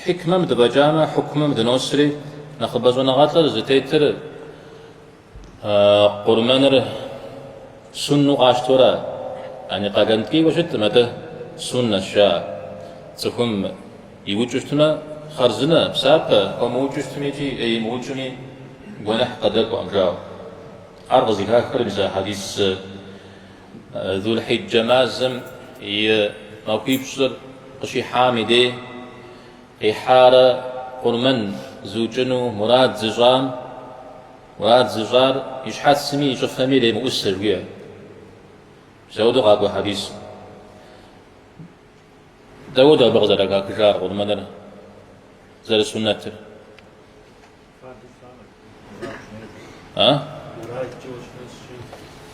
Хьикмэм дыфӏэкӏамэ, хьукмым дыносри, нэхъыбэ щӏэныгъэлӏыр зытетыр къурмэныр сунну къащтэурэ, яни къалэн ткӏийуэ щыткъым, атӏэ суннэщ жаӏэ. Цӏыхум иукӏыу щытмэ, хъарзынэ, псапэ, хуэмыукӏыу щытми икӏи имыукӏми гуэныхь къыдэкӏуэкъым жаӏэу. Ар къызыхахыр мис а хьэдис Зулхьиджэ мазэм и махуипщӏыр къыщихьам и дей къихьарэ къурмэн зыукӏыну мурад зыщӏам, мурад зыщӏар и щхьэцми и щӏыфэми иремыӏусэ жиӏэ. Мис ауэдэу къакӏуэ хьэдисым. Дауэдэу абы къызэрыхахыжар къурмэныр зэрысуннэтыр? А?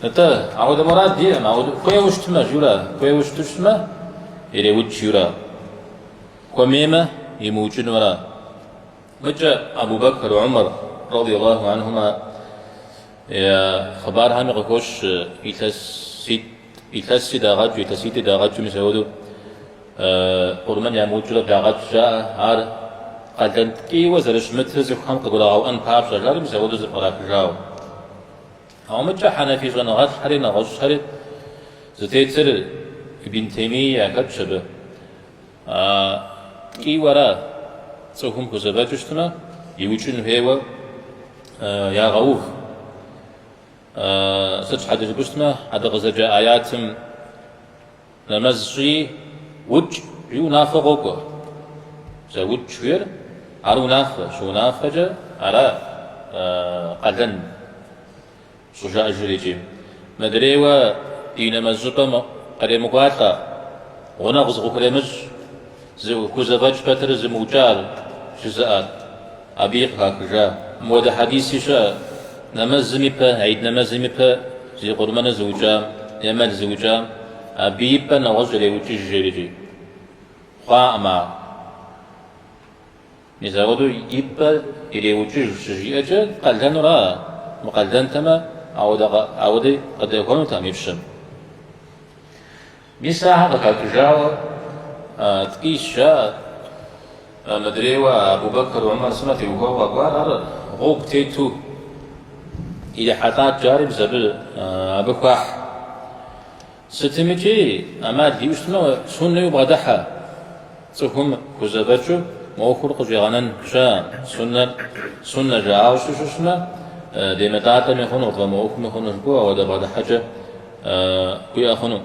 Нтӏэ, ауэдэ мурад иӏэм, ауэдэ хуейуэ щытмэ, жиӏэурэ, хуейуэ щыту щытмэ, иреукӏ, жиӏэурэ. Хуэмеймэ, имыукӏынура. Мыкӏэ Абу Бэкр, Умар, радий Аллаху анхума, я хъыбархэми къыхощ илъэситӏ, илъэси дагъэкӏыу, илъэситӏи дагъэкӏыу, мис ауэдэу Къурмэн ямыукӏыурэ благъэкӏ жаӏэ, ар къалэн ткӏийуэ зэрыщымытыр цӏыхухэм къыгурагъэӏуэн папщӏэ, жари мис ауэдэу зэпкърахыжауэ. Ауэ мыкӏэ хьэнэфий щӏэныгъэлӏхэри нэгъуэщӏхэри зытетыр Ибн Теймии яхэтщ абы. Ткӏийуэ ара цӏыхум хузэфӏэкӏыу щытмэ, иукӏын хуейуэ ягъэув. Сыт щхьэкӏэ жыпӏэу щытмэ, а дыкъызэджа аятым Нэмэз щӏи, укӏ, жиӏэу унафэ къокӏуэ. Зэ укӏ жиӏэр, ар унафэ, щыунафэкӏэ ара къалэн щӏыжаӏэжыр икӏи. Мыдрейуэ ди нэмэз щӏыпӏэм къремыкӏуалӏэ, гъунэгъу зыкъыхуремыщӏ, зыхузэфӏэкӏ пэтрэ зымыукӏар жызыӏэр, абыи къыхахыжа. Мыуэдэ хьэдиси щыӏэ, нэмэзым ипэ, гьид нэмэзым ипэ зи къурмэныр зыукӏам е мэл зыукӏам, абы и пӏэ нэгъуэщӏ иреукӏыж жери икӏи. Хъуакъым ар. Мис ауэдэу и пӏэ иреукӏыж щыжиӏэкӏэ къалэнура, мыкъалэнтэмэ, ауэдэ къыдэхуэнутэкъым и пщэм. Мис ахэр къыхахыжауэ ткӏийщ жаӏэ. Мыдрейуэ Абу Бэкр, Умар сымэ теухуауэ къэкӏуар ар гъуэгу тету ирихьэлӏат жари мис абы абы хуахь. Сытымикӏи ӏэмал иӏэу щытмэ, суннэуи бгъэдыхьэ. Цӏыхум хузэфӏэкӏыу мы ӏуэхур къыщӏигъэнэн щыӏэкъым. Суннэр суннэ жаӏауэ щытмэ, демылӏалӏэми хъуну, тфӏэмыӏуэхуми хъуну жыпӏэу ауэдэ бгъэдыхьэкӏэ уиӏэ хъуну.